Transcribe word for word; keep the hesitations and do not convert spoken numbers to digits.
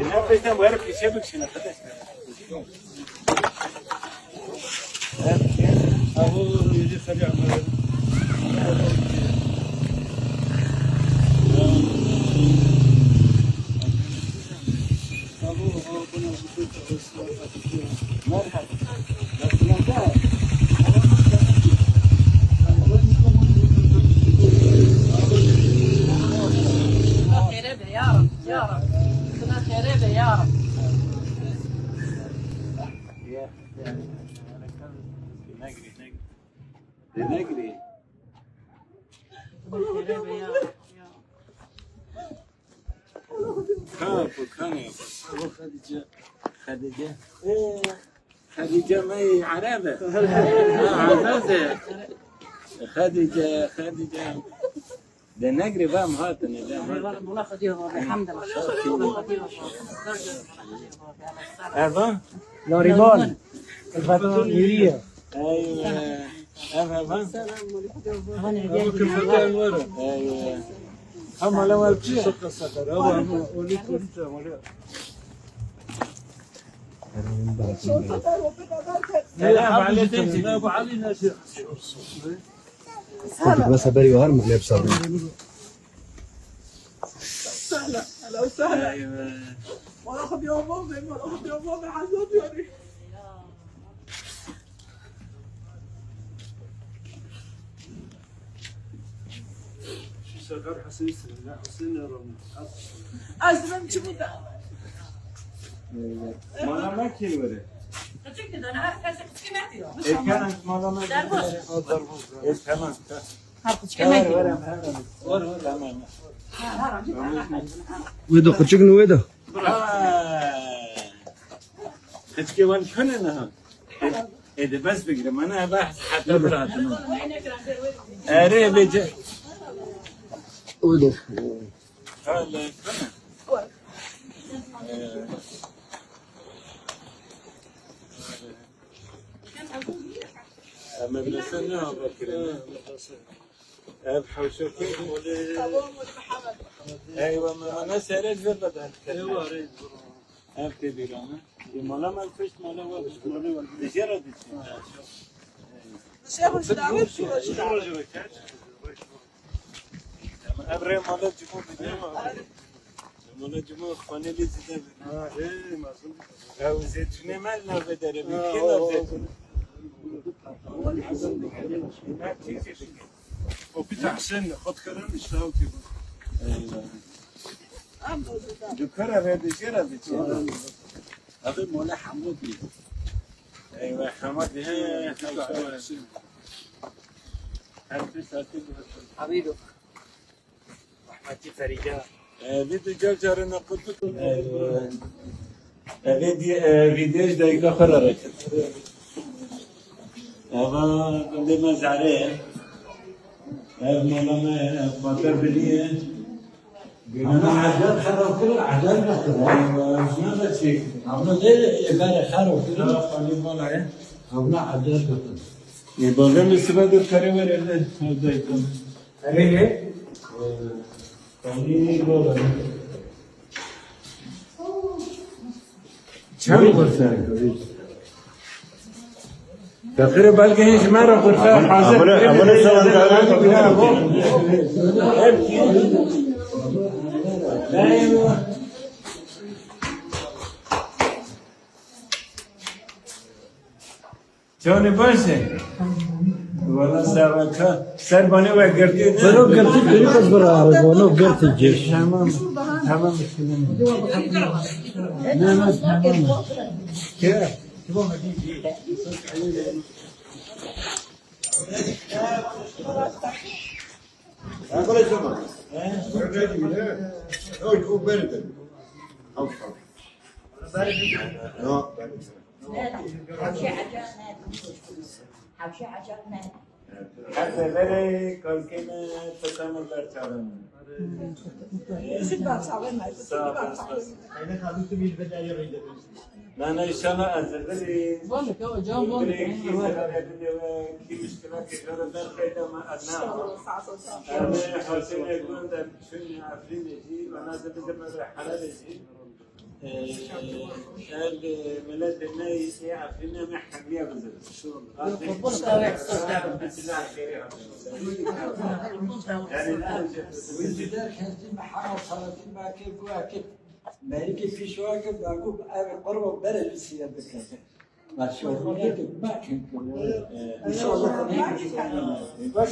Ne pêşten were pêşe bikişîne, qedek. Xêre be, ya Rab, ya Rab. Xêre be, ya Rab. Negirî, negirî. Negirî. Xêre be, ya Rab, ya Rab. Kana bu, kana bu. Xedîce. Xedîce. Ee, Xedîce me Ereb e. Ha, Azaz e. Xedîce, Xedîce. De negirê, va em hatine, de em hatine. Eyvallah, mola Xwedê, elhamdulillah. Mola Xwedê, Eva? Nariman. Nariman. Elfet Nuriye. Eyve. Ev, ev, ev. Ev, ev, ev. Eyve. Ha, mala wal çi? Şaka, şaka. Ev, ev, ev. Selam aleyküm. Selam aleyküm. Bes berî har mı lep sabun? Sehla, hela û sehla. Eyve. Mala xwe diya bavê, mala xwe diya bavê, hezar diyarî. Şu sefer Hüseyin sınırında, Hüseyin ne rağmen? Ez dilim çi bu da? Eyve. Mala me kê were? Küçük bir dönem, herkes küçük ne diyor? Ê, kana mala me. Derbuz. Ê, tamam, tamam. Her küçük ne diyor? Wê de qirçik nû wê de. Qirçikê wan kune niha. Ê, ê, de bes bigire. Mana eva heta biratin. Erê, bêce. Wê de. Hala kune. Ee, Em medrese ne hava kirin. Ev hewşe kê? Eywa, me, me ne sere ji vir beden. Ev tê bîra me. Ê, mala me pişt, mala we pişt, mala we. Dijê re diçin. Dijê re diçin. Em ev rê mala cumhur bidin. Mala cumhur xanê lê zide bidin. Ha, hey, mazlum. Ew zeytûnê me li navê derê bî. Ha, kê o, nav zeytûn? O bir tahsin, xwe dikirin, işte o ki. Eyvallah. Dikara ve dijê re diçin. Abi mola Hemû bî. Eyvah, Hemû bî. He, he, he. Her bir saati. Habibi. Rehmetî Ferîde. E, vî du car carê ne qut. E, e, vê di-, e, vîdyoyê ji dayika xwe re reket. Eva gundê me Zerê ye. Ev mala me ye, ev pater bilî ye. Ama ecel xerab kir, ecel nekir, ha? Eywa, ne be çek. Ama ne ê berê xerab kir? Ha, xalî mala ye. Ama ecel nekir. Ê, bavê min sibe de karê were ne, ev dayika. Erê ye. Çend xurse? Feqîrê belkî hîn ji me re xurse hazir. Abone, abone salon. Canê baş e. Wala serveta. Serbanê we girtî ne? Bero girtî, bero bira, bono girtî geç. Tamam. Tamam. Ne, ne, tamam. Ke? He? Yok, o verdim. Yok, verdim. Hevşê ecel ne? Hevşê ecel ne? Her seferê kalkê me pesa me berçavin. Sağ ol, sağ ol. Nana, inşallah ez ê birî. Van dike, o can van dike. Birî kî seferê bidê we, kî muşkilekê jara derxeyde me, ez ne. Em ê haşê ne gund, em çûn Efrînê jî, ana dibide me be Helebê jî. Ev millet ne ise Efrîn'e me hemiye bizirin. Wî derken jî me hema Selahattin Bakir bû, Akif Merîkê pîş wake, me got, ev qurba bere li Sîre bike. Başka bir yerde bakın. İnşallah.